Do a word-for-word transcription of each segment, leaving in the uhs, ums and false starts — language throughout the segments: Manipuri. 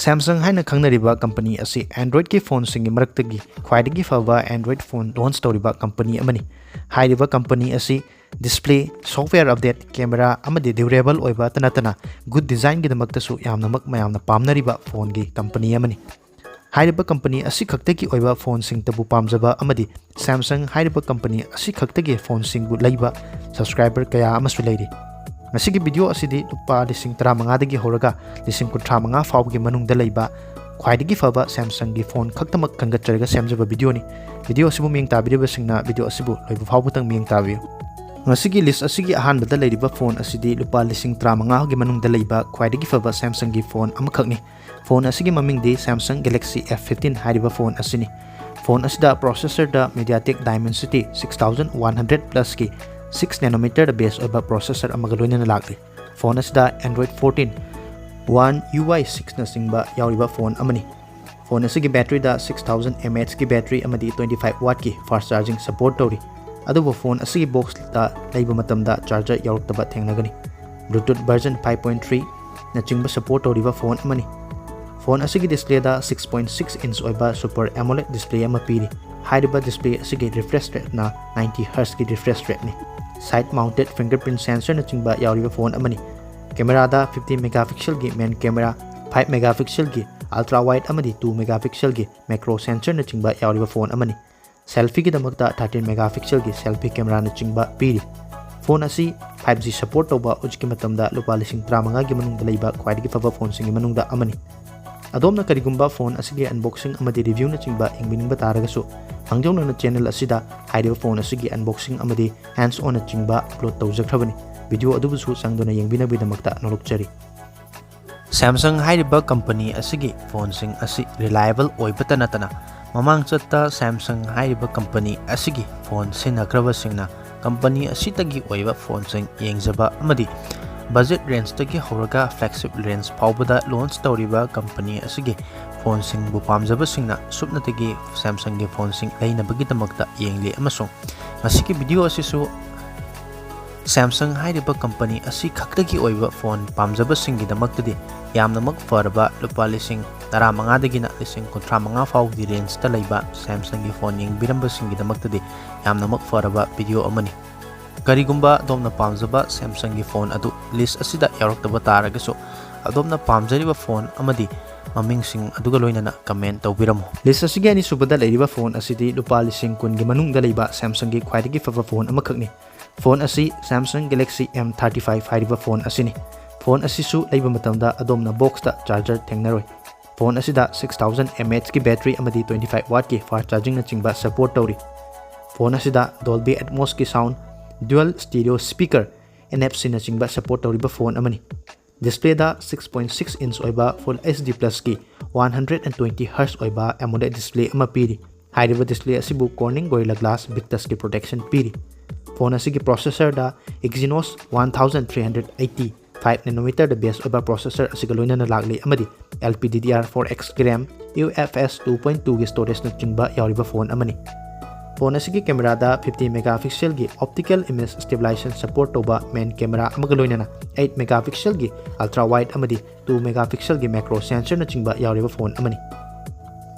Samsung ꯍꯥꯏꯅ ꯈꯪꯅꯔꯤꯕ ꯀꯝꯄꯅꯤ ꯑꯁꯤ Androidꯀꯤ ꯐꯣꯟꯁꯤꯡꯒꯤ ꯃꯔꯛꯇꯒꯤ ꯈ꯭ꯋꯥꯏꯗꯒꯤ ꯐꯕ Android ꯐꯣꯟ launch ꯇꯧꯔꯤꯕ ꯀꯝꯄꯅꯤ ꯑꯃꯅꯤ꯫ ꯍꯥꯏꯔꯤꯕ ꯀꯝꯄꯅꯤ ꯑꯁꯤ display, software update, camera ꯑꯃꯗꯤ durable ꯑꯣꯏꯕꯇ ꯅꯠꯇꯅ good designꯒꯤꯗꯃꯛꯇꯁꯨ ꯌꯥꯝꯅꯃꯛ ꯃꯌꯥꯝꯅ ꯄꯥꯝꯅꯔꯤꯕ ꯐꯣꯟꯒꯤ ꯀꯝꯄꯅꯤ ꯑꯃꯅꯤ꯫ ꯍꯥꯏꯔꯤꯕ ꯀꯝꯄꯅꯤ ꯑꯁꯤꯈꯛꯇꯒꯤ ꯑꯣꯏꯕ ꯐꯣꯟꯁꯤꯡꯇꯕꯨ ꯄꯥꯝꯖꯕ ꯑꯃꯗꯤ Samsung ꯍꯥꯏꯔꯤꯕ ꯀꯝꯄꯅꯤ ꯑꯁꯤꯈꯛꯇꯒꯤ ꯐꯣꯟꯁꯤꯡꯕꯨ ꯂꯩꯕ subscriber ꯀꯌꯥ ꯑꯃꯁꯨ ꯂꯩꯔꯤ꯫ ꯉꯁꯤꯒꯤ video ꯑꯁꯤꯗꯤ ꯂꯨꯄꯥ ꯂꯤꯁꯤꯡ ꯇꯔꯥꯃꯉꯥꯗꯒꯤ ꯍꯧꯔꯒ ꯂꯤꯁꯤꯡ ꯀꯨꯟꯊ꯭ꯔꯥ ꯃꯉꯥ ꯐꯥꯎꯕꯒꯤ ꯃꯅꯨꯡꯗ ꯂꯩꯕ ꯈ꯭ꯋꯥꯏꯗꯒꯤ ꯐꯕ Samsungꯒꯤ ꯐꯣꯟ ꯈꯛꯇꯃꯛ ꯈꯟꯒꯠꯆꯔꯒ ꯁꯦꯝꯖꯕ videoꯅꯤ꯫ Video ꯑꯁꯤꯕꯨ ꯃꯤꯠꯌꯦꯡ ꯇꯥꯕꯤꯔꯤꯕꯁꯤꯡꯅ video ꯑꯁꯤꯕꯨ ꯂꯣꯏꯕ ꯐꯥꯎꯕꯇꯪ ꯃꯤꯠꯌꯦꯡ ꯇꯥꯕꯤꯌꯨ꯫ ꯉꯁꯤꯒꯤ list ꯑꯁꯤꯒꯤ ꯑꯍꯥꯟꯕꯗ ꯂꯩꯔꯤꯕ ꯐꯣꯟ ꯑꯁꯤꯗꯤ ꯂꯨꯄꯥ ꯂꯤꯁꯤꯡ ꯇꯔꯥꯃꯉꯥꯒꯤ ꯃꯅꯨꯡꯗ ꯂꯩꯕ ꯈ꯭ꯋꯥꯏꯗꯒꯤ ꯐꯕ Samsungꯒꯤ ꯐꯣꯟ ꯑꯃꯈꯛꯅꯤ꯫ ꯐꯣꯟ ꯑꯁꯤꯒꯤ ꯃꯃꯤꯡꯗꯤ Samsung Galaxy F fifteen ꯍꯥꯏꯔꯤꯕ ꯐꯣꯟ ꯑꯁꯤꯅꯤ꯫ ꯐꯣꯟ ꯑꯁꯤꯗ processorꯗ MediaTek Dimensity six thousand one hundred plusꯀꯤ six nanometerꯗ base ꯑꯣꯏꯕ processor ꯑꯃꯒ ꯂꯣꯏꯅꯅ ꯂꯥꯛꯂꯤ꯫ ꯐꯣꯟ ꯑꯁꯤꯗ Android fourteen, One UI sixꯅꯆꯤꯡꯕ ꯌꯥꯎꯔꯤꯕ ꯐꯣꯟ ꯑꯃꯅꯤ꯫ ꯐꯣꯟ ꯑꯁꯤꯒꯤ batteryꯗ six thousand mAhꯀꯤ battery ꯑꯃꯗꯤ twenty five wattꯀꯤ fast charging support ꯇꯧꯔꯤ꯫ ꯑꯗꯨꯕꯨ ꯐꯣꯟ ꯑꯁꯤꯒꯤ boxꯇ ꯂꯩꯕ ꯃꯇꯝꯗ charger ꯌꯥꯎꯔꯛꯇꯕ ꯊꯦꯡꯅꯒꯅꯤ꯫ Bluetooth version five point threeꯅꯆꯤꯡꯕ support ꯇꯧꯔꯤꯕ ꯐꯣꯟ ꯑꯃꯅꯤ꯫ ꯐꯣꯟ ꯑꯁꯤꯒꯤ displayꯗ six point six inch ꯑꯣꯏꯕ Super AMOLED display ꯑꯃ ꯄꯤꯔꯤ꯫ ꯍꯥꯏꯔꯤꯕ display ꯑꯁꯤꯒꯤ refresh rateꯅ ninety Hzꯀꯤ refresh rateꯅꯤ꯫ Side mounted fingerprint sensorꯅꯆꯤꯡꯕ ꯌꯥꯎꯔꯤꯕ ꯐꯣꯟ ꯑꯃꯅꯤ꯫ Cameraꯗ fifty megapixelꯒꯤ main camera, five megapixelꯒꯤ ultra wide ꯑꯃꯗꯤ two megapixelꯒꯤ macro sensorꯅꯆꯤꯡꯕ ꯌꯥꯎꯔꯤꯕ ꯐꯣꯟ ꯑꯃꯅꯤ꯫ Selfieꯒꯤꯗꯃꯛꯇ thirteen megapixelꯒꯤ selfie cameraꯅꯆꯤꯡꯕ ꯄꯤꯔꯤ꯫ ꯐꯣꯟ ꯑꯁꯤ five G support ꯇꯧꯕ ꯍꯧꯖꯤꯛꯀꯤ ꯃꯇꯝꯗ ꯂꯨꯄꯥ ꯂꯤꯁꯤꯡ ꯇꯔꯥꯃꯉꯥꯒꯤ ꯃꯅꯨꯡꯗ ꯂꯩꯕ ꯈ꯭ꯋꯥꯏꯗꯒꯤ ꯐꯕ ꯐꯣꯟꯁꯤꯡꯒꯤ ꯃꯅꯨꯡꯗ ꯑꯃꯅꯤ꯫ ꯑꯗꯣꯝꯅ ꯀꯔꯤꯒꯨꯝꯕ ꯐꯣꯟ ꯑꯁꯤꯒꯤ unboxing ꯑꯃꯗꯤ reviewꯅꯆꯤꯡꯕ ꯌꯦꯡꯕꯤꯅꯤꯡꯕ ꯇꯥꯔꯒꯁꯨ, ꯃꯥꯡꯖꯧꯅꯅ channel ꯑꯁꯤꯗ ꯍꯥꯏꯔꯤꯕ ꯐꯣꯟ ꯑꯁꯤꯒꯤ unboxing ꯑꯃꯗꯤ hands onꯅꯆꯤꯡꯕ upload ꯇꯧꯖꯈ꯭ꯔꯕꯅꯤ꯫ Video ꯑꯗꯨꯕꯨꯁꯨ ꯆꯪꯗꯨꯅ ꯌꯦꯡꯕꯤꯅꯕꯒꯤꯗꯃꯛꯇ ꯅꯣꯂꯨꯛꯆꯔꯤ꯫ Samsung ꯍꯥꯏꯔꯤꯕ ꯀꯝꯄꯅꯤ ꯑꯁꯤꯒꯤ ꯐꯣꯟꯁꯤꯡ ꯑꯁꯤ reliable ꯑꯣꯏꯕꯇ ꯅꯠꯇꯅ, ꯃꯃꯥꯡ ꯆꯠꯇ Samsung ꯍꯥꯏꯔꯤꯕ ꯀꯝꯄꯅꯤ ꯑꯁꯤꯒꯤ ꯐꯣꯟ ꯁꯤꯖꯤꯟꯅꯈ꯭ꯔꯕꯁꯤꯡꯅ ꯀꯝꯄꯅꯤ ꯑꯁꯤꯗꯒꯤ ꯑꯣꯏꯕ ꯐꯣꯟꯁꯤꯡ ꯌꯦꯡꯖꯕ ꯑꯃꯗꯤ budget rangeꯇꯒꯤ ꯍꯧꯔꯒ flagship range ꯐꯥꯎꯕꯗ launch ꯇꯧꯔꯤꯕ ꯀꯝꯄꯅꯤ ꯑꯁꯤꯒꯤ ꯐꯣꯟꯁꯤꯡꯕꯨ ꯄꯥꯝꯖꯕꯁꯤꯡꯅ ꯁꯨꯞꯅꯇꯒꯤ Samsungꯒꯤ ꯐꯣꯟꯁꯤꯡ ꯂꯩꯅꯕꯒꯤꯗꯃꯛꯇ ꯌꯦꯡꯂꯤ, ꯑꯃꯁꯨꯡ ꯉꯁꯤꯒꯤ video ꯑꯁꯤꯁꯨ Samsung ꯍꯥꯏꯔꯤꯕ ꯀꯝꯄꯅꯤ ꯑꯁꯤ ꯈꯛꯇꯒꯤ ꯑꯣꯏꯕ ꯐꯣꯟ ꯄꯥꯝꯖꯕꯁꯤꯡꯒꯤꯗꯃꯛꯇꯗꯤ ꯌꯥꯝꯅꯃꯛ ꯐꯔꯕ ꯂꯨꯄꯥ ꯂꯤꯁꯤꯡ ꯇꯔꯥꯃꯉꯥꯗꯒꯤꯅ ꯂꯤꯁꯤꯡ ꯀꯨꯟꯊ꯭ꯔꯥ ꯃꯉꯥ ꯐꯥꯎꯒꯤ ꯔꯦꯟꯖꯇ ꯂꯩꯕ ꯁꯦꯝꯁꯪꯒꯤ ꯐꯣꯟ ꯌꯦꯡꯕꯤꯔꯝꯕꯁꯤꯡꯒꯤꯗꯃꯛꯇꯗꯤ ꯌꯥꯝꯅꯃꯛ ꯐꯔꯕ ꯚꯤꯗꯤꯑꯣ ꯑꯃꯅꯤ꯫ ꯀꯔꯤꯒꯨꯝꯕ ꯑꯗꯣꯝꯅ ꯄꯥꯝꯖꯕ ꯁꯦꯝꯁꯪꯒꯤ ꯐꯣꯟ ꯑꯗꯨ ꯂꯤꯁ ꯑꯁꯤꯗ ꯌꯥꯎꯔꯛꯇꯕ ꯇꯥꯔꯒꯁꯨ, ꯑꯗꯣꯝꯅ ꯄꯥꯝꯖꯔꯤꯕ ꯐꯣꯟ ꯑꯃꯗꯤ ꯃꯃꯤꯡꯁꯤꯡ ꯑꯗꯨꯒ ꯂꯣꯏꯅꯅ ꯀꯃꯦꯟ ꯇꯧꯕꯤꯔꯝꯃꯨ꯫ ꯂꯤꯁ ꯑꯁꯤꯒꯤ ꯑꯅꯤꯁꯨꯕꯗ ꯂꯩꯔꯤꯕ ꯐꯣꯟ ꯑꯁꯤꯗꯤ ꯂꯨꯄꯥ ꯂꯤꯁꯤꯡ ꯀꯨꯟꯒꯤ ꯃꯅꯨꯡꯗ ꯂꯩꯕ ꯁꯦꯝꯁꯪꯒꯤ ꯈ꯭ꯋꯥꯏꯗꯒꯤ ꯐꯕ ꯐꯣꯟ ꯑꯃꯈꯛꯅꯤ꯫ ꯐꯣꯟ ꯑꯁꯤ Samsung Galaxy M thirty five ꯍꯥꯏꯔꯤꯕ ꯐꯣꯟ ꯑꯁꯤꯅꯤ꯫ ꯐꯣꯟ ꯑꯁꯤꯁꯨ ꯂꯩꯕ ꯃꯇꯝꯗ ꯑꯗꯣꯝꯅ ꯕꯣꯛꯁꯇ ꯆꯥꯔꯖꯔ ꯊꯦꯡꯅꯔꯣꯏ꯫ ꯐꯣꯟ ꯑꯁꯤꯗ six thousand mAh ꯀꯤ ꯕꯦꯇ꯭ꯔꯤ ꯑꯃꯗꯤ twenty five watt ꯀꯤ ꯐꯥꯁ ꯆꯥꯔꯖꯤꯡꯅꯆꯤꯡꯕ ꯁꯄꯣꯔꯠ ꯇꯧꯔꯤ꯫ ꯐꯣꯟ ꯑꯁꯤꯗ Dolby Atmos ꯀꯤ sound, dual stereo speaker, N F C ꯅꯆꯤꯡꯕ ꯁꯄꯣꯔꯠ ꯇꯧꯔꯤꯕ ꯐꯣꯟ ꯑꯃꯅꯤ꯫ ꯗꯤꯁꯄ꯭ꯂꯦꯗ six point six inch ꯑꯣꯏꯕ Full H D plus ꯀꯤ one hundred and twenty hertz ꯑꯣꯏꯕ AMOLED ꯗꯤꯁꯄ꯭ꯂꯦ ꯑꯃ ꯄꯤꯔꯤ꯫ ꯍꯥꯏꯔꯤꯕ ꯗꯤꯁꯄ꯭ꯂꯦ ꯑꯁꯤꯕꯨ Corning Gorilla Glass Victus ꯀꯤ ꯄ꯭ꯔꯣꯇꯦꯛꯁꯟ ꯄꯤꯔꯤ꯫ ꯐꯣꯟ ꯑꯁꯤꯒꯤ ꯄ꯭ꯔꯣꯁꯦꯁꯔꯗ Exynos one thousand three hundred eighty five nanometer ꯗ ꯕꯦꯁ ꯑꯣꯏꯕ ꯄ꯭ꯔꯣꯁꯦꯁꯔ ꯑꯁꯤꯒ ꯂꯣꯏꯅꯅ ꯂꯥꯛꯂꯤ ꯑꯃꯗꯤ L P D D R four X ꯒꯤ RAM, U F S two point two ꯒꯤ ꯁ꯭ꯇꯣꯔꯦꯖꯅꯆꯤꯡꯕ ꯌꯥꯎꯔꯤꯕ ꯐꯣꯟ ꯑꯃꯅꯤ꯫ ꯐꯣꯟ ꯑꯁꯤꯒꯤ ꯀꯦꯃꯦꯔꯥꯗ fifty megapixel ꯒꯤ optical image stabilization support ꯇꯧꯕ ꯃꯦꯟ ꯀꯦꯃꯦꯔꯥ ꯑꯃꯒ ꯂꯣꯏꯅꯅ eight megapixel ꯒꯤ ultra wide ꯑꯃꯗꯤ two megapixel ꯒꯤ macro sensorꯅꯆꯤꯡꯕ ꯌꯥꯎꯔꯤꯕ ꯐꯣꯟ ꯑꯃꯅꯤ꯫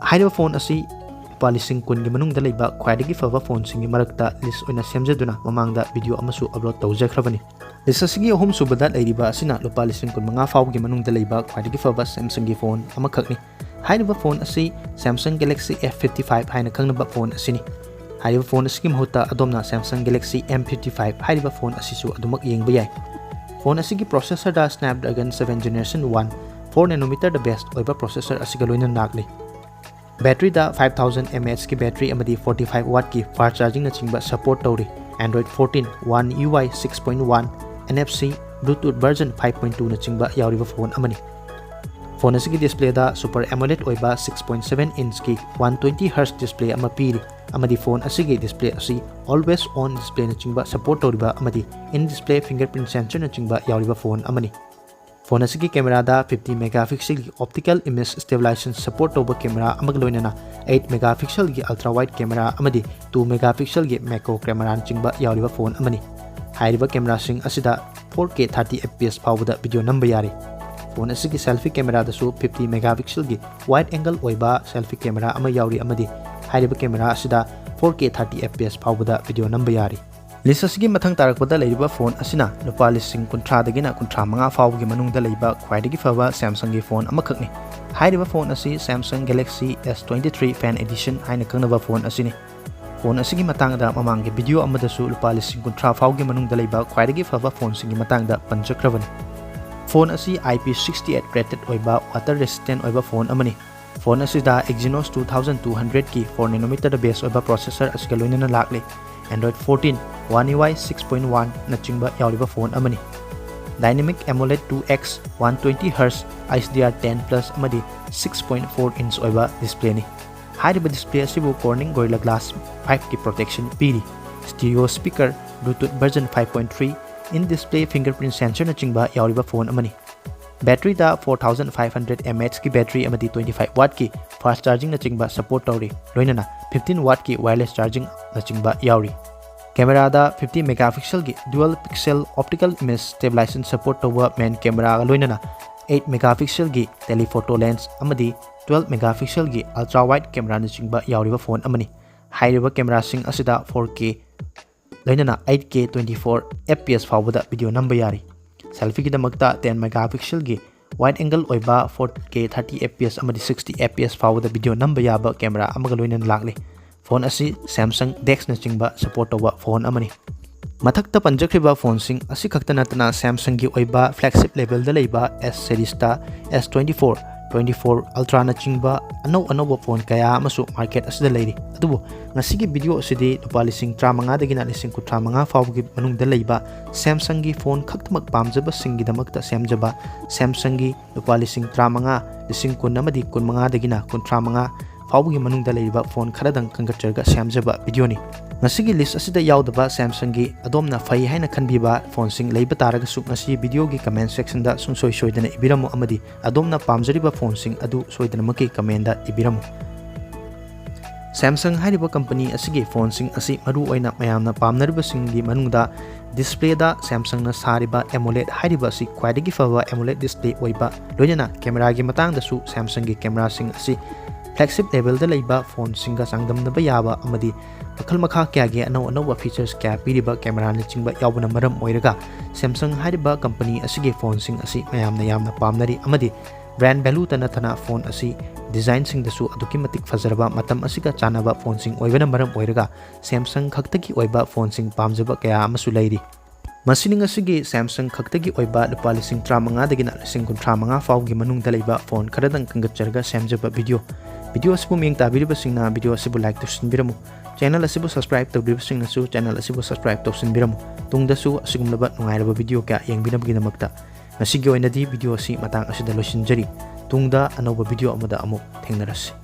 ꯍꯥꯏꯔꯤꯕ ꯐꯣꯟ ꯑꯁꯤ ꯂꯨꯄꯥ ꯂꯤꯁꯤꯡ ꯀꯨꯟꯒꯤ ꯃꯅꯨꯡꯗ ꯂꯩꯕ ꯈ꯭ꯋꯥꯏꯗꯒꯤ ꯐꯕ ꯐꯣꯟꯁꯤꯡꯒꯤ ꯃꯔꯛꯇ ꯂꯤꯁ ꯑꯣꯏꯅ ꯁꯦꯝꯖꯗꯨꯅ ꯃꯃꯥꯡꯗ ꯚꯤꯗꯤꯑꯣ ꯑꯃꯁꯨ ꯑꯞꯂꯣꯗ ꯇꯧꯖꯈ꯭ꯔꯕꯅꯤ꯫ ꯂꯤꯁ ꯑꯁꯤꯒꯤ ꯑꯍꯨꯝꯁꯨꯕꯗ ꯂꯩꯔꯤꯕ ꯑꯁꯤꯅ ꯂꯨꯄꯥ ꯂꯤꯁꯤꯡ ꯀꯨꯟꯃꯉꯥ ꯐꯥꯎꯒꯤ ꯃꯅꯨꯡꯗ ꯂꯩꯕ ꯈ꯭ꯋꯥꯏꯗꯒꯤ ꯐꯕ ꯁꯦꯝꯁꯪꯒꯤ ꯐꯣꯟ ꯑꯃꯈꯛꯅꯤ꯫ ꯍꯥꯏꯔꯤꯕ ꯐꯣꯟ ꯑꯁꯤ Samsung Galaxy F fifty five ꯍꯥꯏꯅ ꯈꯪꯅꯕ ꯐꯣꯟ ꯑꯁꯤꯅꯤ꯫ ꯍꯥꯏꯔꯤꯕ ꯐꯣꯟ ꯑꯁꯤꯒꯤ ꯃꯍꯨꯠꯇ ꯑꯗꯣꯝꯅ Samsung Galaxy M fifty five ꯍꯥꯏꯔꯤꯕ ꯐꯣꯟ ꯑꯁꯤꯁꯨ ꯑꯗꯨꯃꯛ ꯌꯦꯡꯕ ꯌꯥꯏ꯫ ꯐꯣꯟ ꯑꯁꯤꯒꯤ ꯄ꯭ꯔꯣꯁꯦꯁꯔꯗ Snapdragon seven generation one four nanometer ꯗ ꯕꯦꯁ ꯑꯣꯏꯕ ꯄ꯭ꯔꯣꯁꯦꯁꯔ ꯑꯁꯤꯒ ꯂꯣꯏꯅꯅ ꯂꯥꯛꯂꯤ꯫ ꯕꯦꯇ꯭ꯔꯤꯗ five thousand mAh ꯀꯤ ꯕꯦꯇ꯭ꯔꯤ ꯑꯃꯗꯤ forty five watt ꯀꯤ ꯐꯥꯁ ꯆꯥꯔꯖꯤꯡꯅꯆꯤꯡꯕ ꯁꯄꯣꯔꯠ ꯇꯧꯔꯤ꯫ Android fourteen, One U I six point one, N F C, Bluetooth version five point two ꯅꯆꯤꯡꯕ ꯌꯥꯎꯔꯤꯕ ꯐꯣꯟ ꯑꯃꯅꯤ꯫ ꯐꯣꯟ ꯑꯁꯤꯒꯤ ꯗꯤꯁꯄ꯭ꯂꯦꯗ Super AMOLED ꯑꯣꯏꯕ six point seven inch ꯀꯤ one twenty hertz ꯗꯤꯁꯄ꯭ꯂꯦ ꯑꯃ ꯄꯤꯔꯤ ꯑꯃꯗꯤ ꯐꯣꯟ ꯑꯁꯤꯒꯤ ꯗꯤꯁꯄ꯭ꯂꯦ ꯑꯁꯤ always on ꯗꯤꯁꯄ꯭ꯂꯦꯅꯆꯤꯡꯕ ꯁꯄꯣꯔꯠ ꯇꯧꯔꯤꯕ ꯑꯃꯗꯤ in display fingerprint sensorꯅꯆꯤꯡꯕ ꯌꯥꯎꯔꯤꯕ ꯐꯣꯟ ꯑꯃꯅꯤ꯫ ꯐꯣꯟ ꯑꯁꯤꯒꯤ ꯀꯦꯃꯦꯔꯥꯗ fifty megapixel ꯒꯤ optical image stabilization support ꯇꯧꯕ ꯀꯦꯃꯦꯔꯥ ꯑꯃꯒ ꯂꯣꯏꯅꯅ eight megapixel ꯒꯤ ultra wide camera ꯑꯃꯗꯤ two megapixel ꯒꯤ macro cameraꯅꯆꯤꯡꯕ ꯌꯥꯎꯔꯤꯕ ꯐꯣꯟ ꯑꯃꯅꯤ꯫ ꯍꯥꯏꯔꯤꯕ ꯀꯦꯃꯦꯔꯥꯁꯤꯡ ꯑꯁꯤꯗ four K thirty F P S ꯐꯥꯎꯕꯗ ꯚꯤꯗꯤꯑꯣ ꯅꯝꯕ ꯌꯥꯔꯤ꯫ Phone ꯑꯁꯤꯒꯤ selfie cameraꯗꯁꯨ fifty megapixelꯒꯤ wide angle ꯑꯣꯏꯕ selfie camera ꯑꯃ ꯌꯥꯎꯔꯤ ꯑꯃꯗꯤ ꯍꯥꯏꯔꯤꯕ camera ꯑꯁꯤꯗ four K thirty F P S ꯐꯥꯎꯕꯗ video ꯅꯝꯕ ꯌꯥꯔꯤ꯫ List ꯑꯁꯤꯒꯤ ꯃꯊꯪ ꯇꯥꯔꯛꯄꯗ ꯂꯩꯔꯤꯕ phone ꯑꯁꯤꯅ ꯂꯨꯄꯥ ꯂꯤꯁꯤꯡ ꯀꯨꯟꯊ꯭ꯔꯥꯗꯒꯤꯅ ꯀꯨꯟꯊ꯭ꯔꯥ ꯃꯉꯥ ꯐꯥꯎꯕꯒꯤ ꯃꯅꯨꯡꯗ ꯂꯩꯕ ꯈ꯭ꯋꯥꯏꯗꯒꯤ ꯐꯕ Samsungꯒꯤ phone ꯑꯃꯈꯛꯅꯤ꯫ ꯍꯥꯏꯔꯤꯕ phone ꯑꯁꯤ Samsung Galaxy S twenty-three Fan Edition ꯍꯥꯏꯅ ꯈꯪꯅꯕ phone ꯑꯁꯤꯅꯤ꯫ Phone ꯑꯁꯤꯒꯤ ꯃꯇꯥꯡꯗ ꯃꯃꯥꯡꯒꯤ video ꯑꯃꯗꯁꯨ ꯂꯨꯄꯥ ꯂꯤꯁꯤꯡ ꯀꯨꯟꯊ꯭ꯔꯥ ꯐꯥꯎꯒꯤ ꯃꯅꯨꯡꯗ ꯂꯩꯕ ꯈ꯭ꯋꯥꯏꯗꯒꯤ ꯐꯕ phoneꯁꯤꯡꯒꯤ ꯃꯇꯥꯡꯗ ꯄꯟꯖꯈ꯭ꯔꯕꯅꯤ꯫ Phone ꯑꯁꯤ I P sixty-eight rated ꯑꯣꯏꯕ water resistant ꯑꯣꯏꯕ phone ꯑꯃꯅꯤ꯫ Phone ꯑꯁꯤꯗ Exynos two thousand two hundredꯀꯤ four nanometer base ꯑꯣꯏꯕ processor ꯑꯁꯤꯒ ꯂꯣꯏꯅꯅ ꯂꯥꯛꯂꯤ꯫ Android fourteen, One U I six point one ꯅꯆꯤꯡꯕ ꯌꯥꯎꯔꯤꯕ phone ꯑꯃꯅꯤ꯫ Dynamic AMOLED two X, one twenty hertz, H D R ten plus ꯑꯃꯗꯤ six point four inch ꯑꯣꯏꯕ displayꯅꯤ꯫ ꯍꯥꯏꯔꯤꯕ display ꯑꯁꯤꯕꯨ Corning Gorilla Glass fiveꯀꯤ protection ꯄꯤꯔꯤ꯫ Stereo speaker, Bluetooth version five point three, in-display fingerprint sensorꯅꯆꯤꯡꯕ ꯌꯥꯎꯔꯤꯕ phone ꯑꯃꯅꯤ꯫ Batteryꯗ four thousand five hundred mAhꯀꯤ battery ꯑꯃꯗꯤ twenty-five wattꯀꯤ fast chargingꯅꯆꯤꯡꯕ support ꯇꯧꯔꯤ, ꯂꯣꯏꯅꯅ fifteen wattꯀꯤ wireless chargingꯅꯆꯤꯡꯕ ꯌꯥꯎꯔꯤ꯫ Cameraꯗ fifty megapixelꯒꯤ dual pixel optical image stabilization support ꯇꯧꯕ main cameraꯒ ꯂꯣꯏꯅꯅ eight megapixelꯒꯤ telephoto lens ꯑꯃꯗꯤ twelve megapixelꯒꯤ ultra wide cameraꯅꯆꯤꯡꯕ ꯌꯥꯎꯔꯤꯕ phone ꯑꯃꯅꯤ꯫ ꯍꯥꯏꯔꯤꯕ cameraꯁꯤꯡ ꯑꯁꯤꯗ four K ꯂꯣꯏꯅꯅ eight K twenty-four F P S ꯐꯥꯎꯕꯗ video ꯅꯝꯕ ꯌꯥꯔꯤ꯫ Selfieꯒꯤꯗꯃꯛꯇ ten megapixelꯒꯤ wide angle ꯑꯣꯏꯕ four K thirty F P S ꯑꯃꯗꯤ sixty F P S ꯐꯥꯎꯕꯗ video ꯅꯝꯕ ꯌꯥꯕ camera ꯑꯃꯒ ꯂꯣꯏꯅꯅ ꯂꯥꯛꯂꯤ꯫ Phone ꯑꯁꯤ Samsung DeXꯅꯆꯤꯡꯕ support ꯇꯧꯕ phone ꯑꯃꯅꯤ꯫ ꯃꯊꯛꯇ ꯄꯟꯖꯈ꯭ꯔꯤꯕ phoneꯁꯤꯡ ꯑꯁꯤꯈꯛꯇ ꯅꯠꯇꯅ Samsungꯒꯤ ꯑꯣꯏꯕ flagship levelꯗ ꯂꯩꯕ S seriesꯇ S twenty-four, twenty-four Ultraꯅꯆꯤꯡꯕ ꯑꯅꯧ ꯑꯅꯧꯕ phone ꯀꯌꯥ ꯑꯃꯁꯨ market ꯑꯁꯤꯗ ꯂꯩꯔꯤ꯫ ꯑꯗꯨꯕꯨ ꯉꯁꯤꯒꯤ video ꯑꯁꯤꯗꯤ ꯂꯨꯄꯥ ꯂꯤꯁꯤꯡ ꯇꯔꯥꯃꯉꯥꯗꯒꯤꯅ ꯂꯤꯁꯤꯡ ꯀꯨꯟꯊ꯭ꯔꯥ ꯃꯉꯥ ꯐꯥꯎꯕꯒꯤ ꯃꯅꯨꯡꯗ ꯂꯩꯕ Samsungꯒꯤ phone ꯈꯛꯇꯃꯛ ꯄꯥꯝꯖꯕꯁꯤꯡꯒꯤꯗꯃꯛꯇ ꯁꯦꯝꯖꯕ Samsungꯒꯤ ꯂꯨꯄꯥ ꯂꯤꯁꯤꯡ ꯇꯔꯥꯃꯉꯥ, ꯂꯤꯁꯤꯡ ꯀꯨꯟ ꯑꯃꯗꯤ ꯀꯨꯟꯃꯉꯥꯗꯒꯤꯅ ꯀꯨꯟꯊ꯭ꯔꯥ ꯃꯉꯥ ꯐꯥꯎꯕꯒꯤ ꯃꯅꯨꯡꯗ ꯂꯩꯔꯤꯕ phone ꯈꯔꯗꯪ ꯈꯟꯒꯠꯆꯔꯒ ꯁꯦꯝꯖꯕ videoꯅꯤ꯫ ꯉꯁꯤꯒꯤ list ꯑꯁꯤꯗ ꯌꯥꯎꯗꯕ Samsungꯒꯤ ꯑꯗꯣꯝꯅ ꯐꯩ ꯍꯥꯏꯅ ꯈꯟꯕꯤꯕ phoneꯁꯤꯡ ꯂꯩꯕ ꯇꯥꯔꯒꯁꯨ ꯉꯁꯤ videoꯒꯤ comment sectionꯗ ꯁꯨꯡꯁꯣꯏ ꯁꯣꯏꯗꯅ ꯏꯕꯤꯔꯝꯃꯨ ꯑꯃꯗꯤ ꯑꯗꯣꯝꯅ ꯄꯥꯝꯖꯔꯤꯕ phoneꯁꯤꯡ ꯑꯗꯨ ꯁꯣꯏꯗꯅꯃꯛꯀꯤ commentꯗ ꯏꯕꯤꯔꯝꯃꯨ꯫ Samsung ꯍꯥꯏꯔꯤꯕ ꯀꯝꯄꯅꯤ ꯑꯁꯤꯒꯤ ꯐꯣꯟꯁꯤꯡ ꯑꯁꯤ ꯃꯔꯨ ꯑꯣꯏꯅ ꯃꯌꯥꯝꯅ ꯄꯥꯝꯅꯔꯤꯕꯁꯤꯡꯒꯤ ꯃꯅꯨꯡꯗ ꯗꯤꯁꯄ꯭ꯂꯦꯗ Samsungꯅ ꯁꯥꯔꯤꯕ AMOLED ꯍꯥꯏꯔꯤꯕ ꯑꯁꯤ ꯈ꯭ꯋꯥꯏꯗꯒꯤ ꯐꯕ AMOLED ꯗꯤꯁꯄ꯭ꯂꯦ ꯑꯣꯏꯕ, ꯂꯣꯏꯅꯅ ꯀꯦꯃꯦꯔꯥꯒꯤ ꯃꯇꯥꯡꯗꯁꯨ Samsungꯒꯤ ꯀꯦꯃꯦꯔꯥꯁꯤꯡ ꯑꯁꯤ flagship levelꯗ ꯂꯩꯕ ꯐꯣꯟꯁꯤꯡꯒ ꯆꯥꯡꯗꯝꯅꯕ ꯌꯥꯕ ꯑꯃꯗꯤ ꯃꯈꯜ ꯃꯈꯥ ꯀꯌꯥꯒꯤ ꯑꯅꯧ ꯑꯅꯧꯕ features ꯀꯌꯥ ꯄꯤꯔꯤꯕ ꯀꯦꯃꯦꯔꯥꯅꯆꯤꯡꯕ ꯌꯥꯎꯕꯅ ꯃꯔꯝ ꯑꯣꯏꯔꯒ Samsung ꯍꯥꯏꯔꯤꯕ ꯀꯝꯄꯅꯤ ꯑꯁꯤꯒꯤ ꯐꯣꯟꯁꯤꯡ ꯑꯁꯤ ꯃꯌꯥꯝꯅ ꯌꯥꯝꯅ ꯄꯥꯝꯅꯔꯤ꯫ ꯑꯃꯗꯤ brand valueꯇ ꯅꯠꯇꯅ ꯐꯣꯟ ꯑꯁꯤ designꯁꯤꯡꯗꯁꯨ ꯑꯗꯨꯛꯀꯤ ꯃꯇꯤꯛ ꯐꯖꯔꯕ, ꯃꯇꯝ ꯑꯁꯤꯒ ꯆꯥꯟꯅꯕ ꯐꯣꯟꯁꯤꯡ ꯑꯣꯏꯕꯅ ꯃꯔꯝ ꯑꯣꯏꯔꯒ Samsung ꯈꯛꯇꯒꯤ ꯑꯣꯏꯕ ꯐꯣꯟꯁꯤꯡ ꯄꯥꯝꯖꯕ ꯀꯌꯥ ꯑꯃꯁꯨ ꯂꯩꯔꯤ꯫ ꯃꯁꯤꯅꯤ ꯉꯁꯤꯒꯤ Samsung ꯈꯛꯇꯒꯤ ꯑꯣꯏꯕ ꯂꯨꯄꯥ ꯂꯤꯁꯤꯡ ꯇꯔꯥꯃꯉꯥꯗꯒꯤꯅ ꯂꯤꯁꯤꯡ ꯀꯨꯟꯊ꯭ꯔꯥ ꯃꯉꯥ ꯐꯥꯎꯒꯤ ꯃꯅꯨꯡꯗ ꯂꯩꯕ ꯐꯣꯟ ꯈꯔꯗꯪ ꯈꯟꯒꯠꯆꯔꯒ ꯁꯦꯝꯖꯕ video꯫ Video ꯑꯁꯤꯕꯨ ꯃꯤꯠꯌꯦꯡ ꯇꯥꯕꯤꯔꯤꯕꯁꯤꯡꯅ video ꯑꯁꯤꯕꯨ like ꯇꯧꯁꯤꯟꯕꯤꯔꯝꯃꯨ꯫ Channel ꯑꯁꯤꯕꯨ subscribe ꯇꯧꯗ꯭ꯔꯤꯕꯁꯤꯡꯅꯁꯨ channel ꯑꯁꯤꯕꯨ subscribe ꯇꯧꯁꯤꯟꯕꯤꯔꯝꯃꯨ꯫ ꯇꯨꯡꯗꯁꯨ ꯑꯁꯤꯒꯨꯝꯂꯕ ꯅꯨꯡꯉꯥꯏꯔꯕ video ꯀꯌꯥ ꯌꯦꯡꯕꯤꯅꯕꯒꯤꯗꯃꯛꯇ ꯉꯁꯤꯒꯤ ꯑꯣꯏꯅꯗꯤ video ꯑꯁꯤ ꯃꯇꯥꯡ ꯑꯁꯤꯗ ꯂꯣꯏꯁꯤꯟꯖꯔꯤ꯫ ꯇꯨꯡꯗ ꯑꯅꯧꯕ video ꯑꯃꯗ ꯑꯃꯨꯛ ꯊꯦꯡꯅꯔꯁꯤ꯫